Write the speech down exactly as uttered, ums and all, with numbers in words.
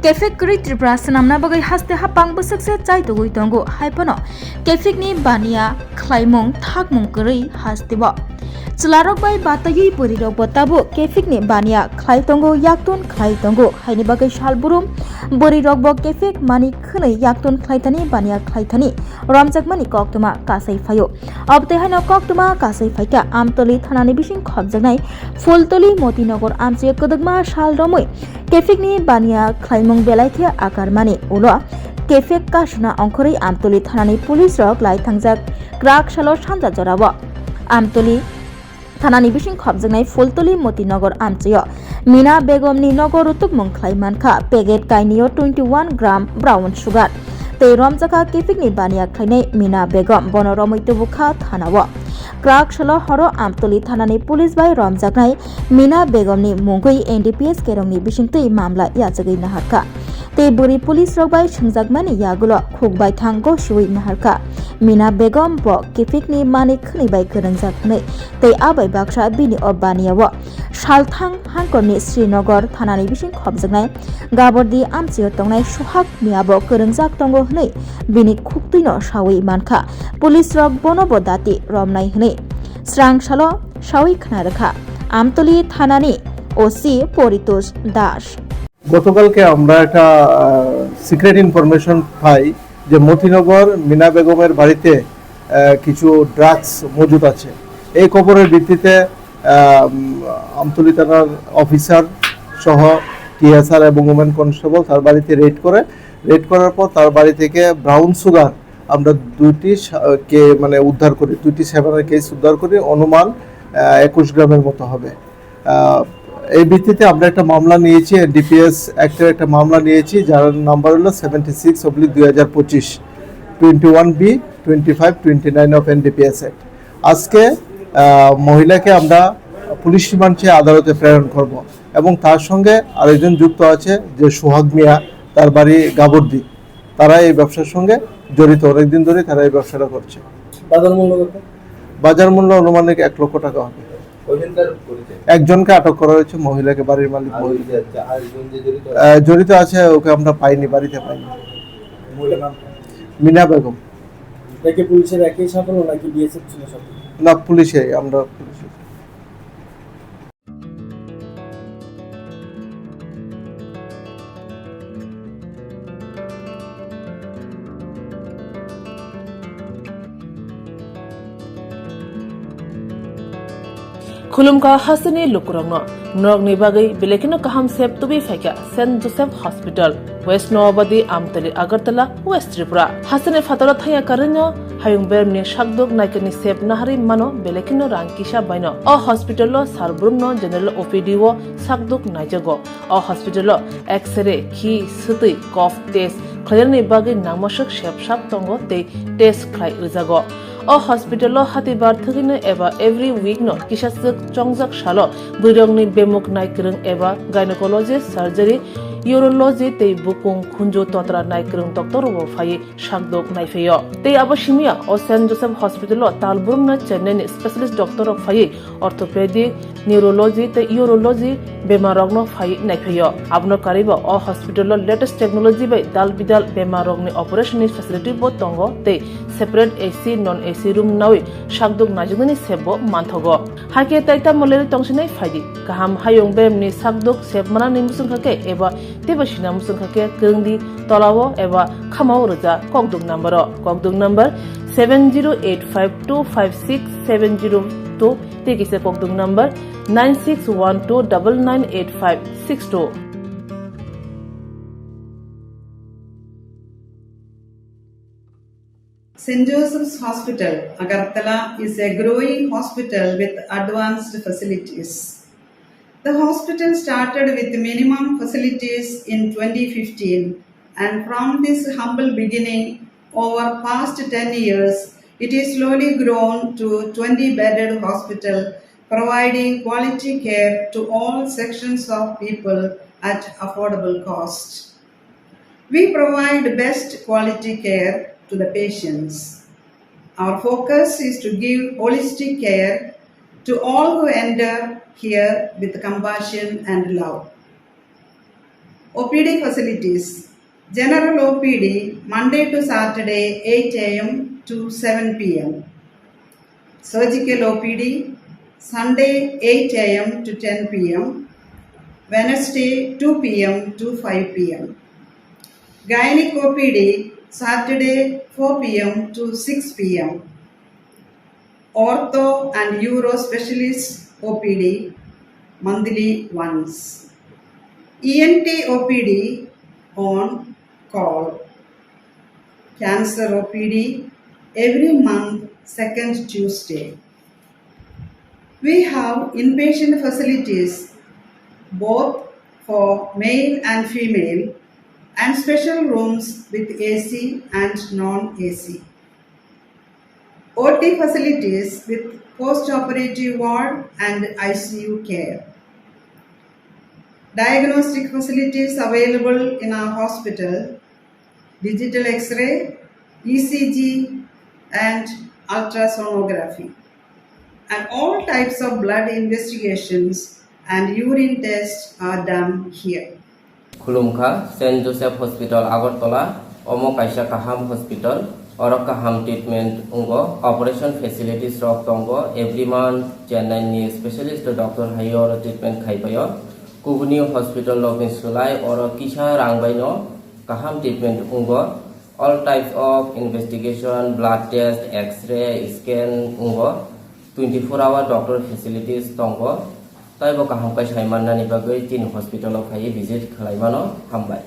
Kefik kwrwi Tripura swnamna bagwi haste haphang bwswk se chai tugwi tongo, hai phano Kefik ni baniya khlaimung thakmung kwrwi haste o. Chwlarok bai bataiwi bwrwi rok bo tabuk Kefik ni baniya khlai tongo, yaktun khlai tongo, haini bagwi sal brum bwrwi rok bo Kefik mani khwnwi yaktun khlai thani baniya khlai thani romjakmani koktwma kasai phaio. Obotwi haino koktwma kasai phaikha Amtoli thanani bising khopjaknai Phultoli Motinagar amchaio kwdwkma sal romwi Kefik ni baniya khlaimung belai khe akarmani ulo Kefik kasuna ongkhorwi Amtoli thanani police rok lai thangjak kwrak salo sanja jorao Amtoli thanani bising khopjaknai Phultoli Motinagar amchaio Mina Begomni nogo rutukmung khlai mankha packet kainwio twenty one gram brown sugar. Tei romjakha Kefik ni baniya khlainai Mina Begom, bono romwi tubukha thanao. Kwrak salo horo Amtoli thanani police bai romjaknai Mina Begomni mungwi N D P S kerongni bisingtwi mamla yachagwi naharkha. Tei bwrwi police rok bai swngjakmani yagulo khukbai thang gosiwi naharkha. Mina Begom bo Kefikni mani khwnwi bai kwrwngjak hwnwi tei a bai baksa bini o baniya-o salthang hangkorni Srinagar thanani bising khopjaknai Gabordi amchaio tongnai Suhak Miya bo kwrwngjak tongo hwnwi bini khuktwino sawi mankha. Police rok bono bo dati romnai hwnwi srang salo sawi khna rwkha Amtoli thanani O C Poritosh Das. গতকালকে আমরা একটা secret information পাই যে মতিনগর মিনা বেগমের বাড়িতে আহ, কিছু ড্রাগস মজুদ আছে। এই খবরের ভিত্তিতে আহ, উম, আমতলী থানার অফিসার সহ টিএসআর এবং উমেন কনস্টেবল তার বাড়িতে রেড করে। রেড করার পর তার বাড়ি থেকে ব্রাউন সুগার আমরা দুইটি সা- কে মানে উদ্ধার করি, দুইটি সেভেনের কেস উদ্ধার করি, অনুমান আহ, একুশ গ্রামের মতো হবে। আহ, এই ভিত্তিতে আমরা একটা মামলা নিয়েছি, এনডিপিএস অ্যাক্টের একটা মামলা নিয়েছি, যার নাম্বার হলো সেভেন্টি সিক্স অব্লিক দুই হাজার পঁচিশ, twenty one B, twenty five, twenty nine of NDPS act. আজকে আহ, মহিলাকে আমরা পুলিশ রিমান্ড চেয়ে আদালতে প্রেরণ করব এবং তার সঙ্গে আরেকজন যুক্ত আছে যে সোহাগ মিয়া, তার বাড়ি গাবর্দি। তারা এই ব্যবসার সঙ্গে জড়িত, অনেকদিন ধরে তারা এই ব্যবসাটা করছে। বাজার মূল্য কত? বাজার মূল্য আনুমানিক এক লক্ষ টাকা হবে। কয়জনকার পরিচয়? একজনকে আটক করা হয়েছে, মহিলাকে, বাড়ির মালিক আর ওই মহিলা। যে, যে আরেকজন যে জড়িত আছে? আহ, জড়িত আছে, ওকে আমরা পাইনি, বাড়িতে পাইনি। মহিলার নাম কি? মিনা বেগম। এটা কি পুলিশের একই সাফল্য নাকি বিএসএফ ছিল সাথে? না, পুলিশে, আমরা পুলিশে। Khulumkha hasteni lukurokno, norokni bagwi belai kheno kaham sep tubui phaikha Saint Joseph Hospital, West Noabadi, Amtali, Agartala, West Tripura. Hasteni phataro thangya karwino hayung beremni sakduk naikani sep naharwi mano belai kheno rang kisa baino. O hospital-o sar brumno general O P D-o sakduk naijago. O hospital-o X-ray, khi, swtwi, cough test khlainani bagwi nangmaswk sep sap tongo tei test khlai rwjago. O hospital-o hatibar thwgwino eba every week-no kisaswk chongjak salo bwrwirokni bemuk naikwrwng eba gynecologist, surgery, urology tei bukung khunju totra naikwrwng doctor-rokbo phaiwi sakdok naiphaio. Tei abo simiya o Saint Joseph Hospital-o tal brumno Chennai-ni specialist doctor-rok phaiwi orthopedic, neurology tei urology bemarrokno phaiwi naiphaio. Abono karwibo o hospital-o latest technology bai dal bidal bemarrokni operation-ni facility-bo tongo tei separate A C, non A C room nawi sakdok naijaknani sep-bo manthogo. Hakhe tai tamo lerwi tongsinai phaidi. Kaham hayung beremni sakdok sep manani muchungkha khe eba teibo sina muchungkha khe kwrwngdi tolao eba khamao rwja kokduk number-o. Kokduk number seven zero eight five two five six seven zero two tei kisa kokduk number nine six one two double nine eight five six two. Saint Joseph's Hospital, Agartala is a growing hospital with advanced facilities. The hospital started with minimum facilities in twenty fifteen, and from this humble beginning, over past ten years, it is slowly grown to twenty bedded hospital, providing quality care to all sections of people at affordable cost. We provide best quality care to the patients. Our focus is to give holistic care to all who enter here with compassion and love. O P D facilities. General O P D, Monday to Saturday, eight a m to seven p m. Surgical O P D, Sunday, eight a m to ten p m, Wednesday, two p m to five p m. Gynec O P D, Saturday, four p m to six p m. Ortho and Uro Specialist O P D, monthly once. E N T O P D on call. Cancer O P D every month, second Tuesday. We have inpatient facilities both for male and female and special rooms with A C and non A C. O T facilities with post-operative ward and I C U care. Diagnostic facilities available in our hospital, digital X-ray, E C G, and ultrasonography. And all types of blood investigations and urine tests are done here. Khulumkha, Saint Joseph Hospital, Agartala. Omo kaisa kaham hospital. Oro kaham treatment wngo, operation facilities rok tongo. Every month Chennai ni specialist doctor hai oro treatment khai paio. Kubuni hospital rok ni slai oro kisa rang bai no kaham treatment wngo. All types of investigation, blood test, X-ray, scan wngo. Twenty four hour doctor facilities tongo. Taibo kaham kai sai mannani bagwi chini hospital o phaiwi visit khlai mano. Hambai.